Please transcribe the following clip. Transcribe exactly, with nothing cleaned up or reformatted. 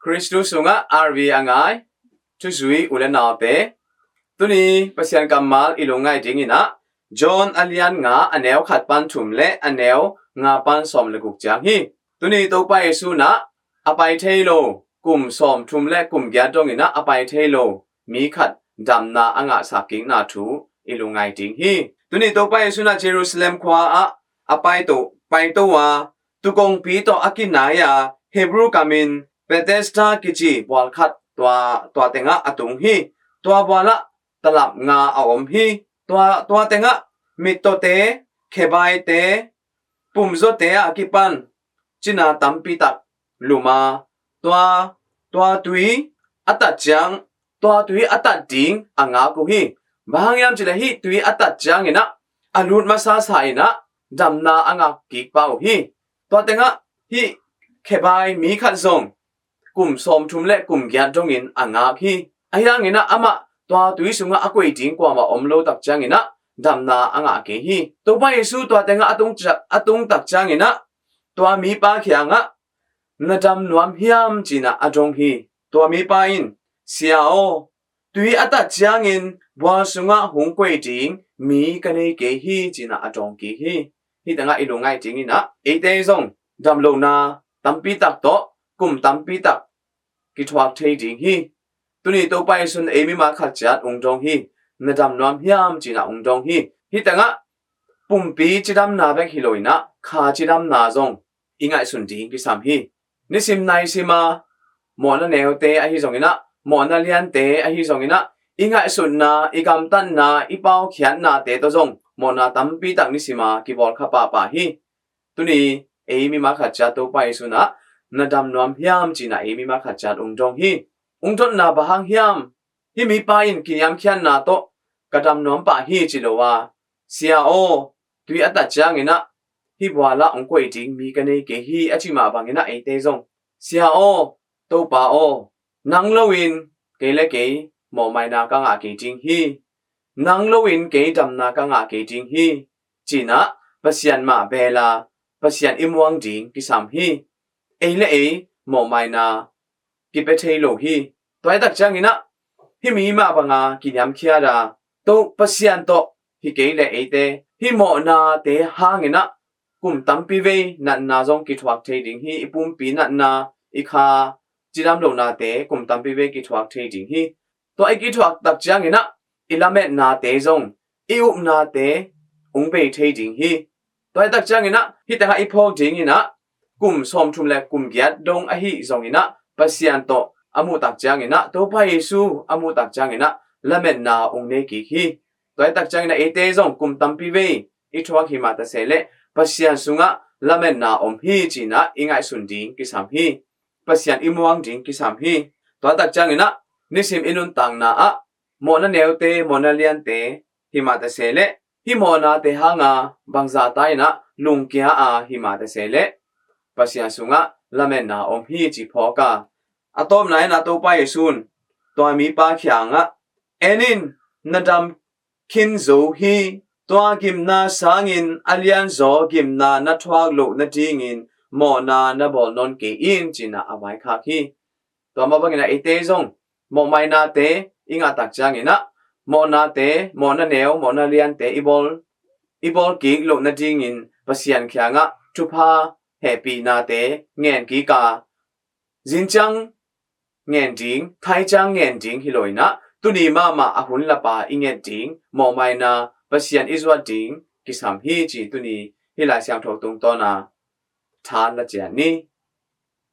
Khristu sungah R V a ngai thuzui u le naute, tuni Pasian kammal i lungngaih dingin ah John a lian nga a neu khat pan thum le a neu nga pan sawm le guk ciang hi. Tuni Topa Jesu in ah a pai thei lo kum sawm thum le kum giat dongin ah a pai thei lo mi khat damna a ngahsak kikna thu i lungngaih ding hi. Tuni Topa Jesu in ah Jerusalem khua ah a paito paito a, tukongpi tawh a kinai a, Hebrew kamin Bethesda kici bual khat tua, tua tengah a tung hi. Tua bualah talap nga a om hi. Tua, tua tengah mittawte, khebaite, pumzawte a kipan cina tampi tak lum a, tua, tua tui a tat ciang, tua tui a tat ding a ngak uh hi. Bang hang hiam cih leh hih tui a tat ciangin ah a lut masasa in ah damna a ngak kik pah uh hi. Tua tengah hih khebai mi khat zong kum sawm thum le kum giat dongin a ngak hi. Ahi hangin ah amah tua tui sungah a koih ding kuamah om lo tak ciangin ah damna a ngah kei hi. Topa Jesu tua tengah a tung cia-, a tung tak ciangin ah tua mipa kiangah, "Na dam nuam hiam?" ci-in ah a dong hi. Tua mipa in, "Sia aw, tui a tat ciangin bual sungah hong koih ding mi ka nei kei hi," ci-in ah a dong kik hi. Hih tengah i lungngaih dingin ah eite zong damlohna tampi tak tawh kum tampi tak kithuak thei ding hi. Tuni Topa Jesu in ei mimal khat ciat hong dong hi. "Na dam nuam hiam?" ci-in ah hong dong hi. Hih tengah pumpi cidamna bek hi lo in ah kha cidamna zong i ngaihsun ding kisam hi. Nisim naisim a mawhna neute ahi zongin ah, mawhna liante ahi zongin ah, i ngaihsutna, i gamtatna, i paukhiatnate tawh zong mawhna tampi tak nisim a kibawl kha pahpah hi. Tuni ei mimal khat ciat Topa Jesu in ah, "Na dam nuam hiam?" ci-in ah ei mimal khat ciat hong dong hi. Hong dotna bang hang hiam? Hih mipa in kiniamkhiatna tawh, "Ka dam nuam pah hi," ci lo a, "Sia aw, tui a tat ciangin ah hih bual ah hong koih ding mi ka nei kei hi," a cih mah bangin ah eite zong, "Sia aw, Topa aw, nang loin kei le kei mawhmaina ka ngah kei ding hi. Nang loin kei damna ka ngah kei ding hi," ci-in ah Pasian mah bel a, Pasian i muang ding kisam hi. Ei le ei mawhmaina kipia thei lo hi. Tua hi tak ciangin ah hih mi mah banga kiniamkhiat a, Topa Pasian tawh hi kei le eite hih mawhnate hangin ah kum tampi vei natna zong kithuak thei ding hi. I pumpi natna, i kha cidam lohnate kum tampi vei kithuak thei ding hi. Tua i kithuak tak ciangin ah i lametnate zong, i upnate hong bei thei ding hi. Tua hi tak ciangin ah hih tengah i phawk dingin ah kum sawm thum le kum giat dong ahi zongin ah Pasian tawh a muh tak ciangin ah, Topa Jesu a muh tak ciangin ah lametna hong nei kik hi. Tua hi tak ciangin ah eite zong kum tampi vei i thuak hi mah ta se leh Pasian sungah lametna om hi ci-in ah i ngaihsun ding kisam hi. Pasian i muang ding kisam hi. Tua hi tak ciangin ah nisim i nuntakna ah mawhna neute, mawhna liante hi mah ta se leh, hih mawhnate hanga bangzah ta in ah lungkia a hi mah ta se leh Pasian sungah lametna om hi ci phawk a. A tawpna in ah Topa Jesu in tua mipa kiangah, "En in, na dam khin zo hi. Tua gimna sangin a lianzaw gimna na thuak loh nadingin mawhna na bawl nawn kei in," ci-in ah a vaikhak hi. Tua mah bangin ah eite zong mawhmainate i ngah tak ciangin ah mawhnate, mawhna neu, mawhna liante i bawl, i bawl kik loh nadingin Pasian kiangah thupha hehpihnate ngen kik a, zingciang ngen ding, thaiciang ngen ding hi lo in ah, tuni mahmah a hun lapa i nget ding mawhmaina Pasian i zuat ding kisam hi ci tuni hih Lai Siangtho tungtawna tha la ciat ni.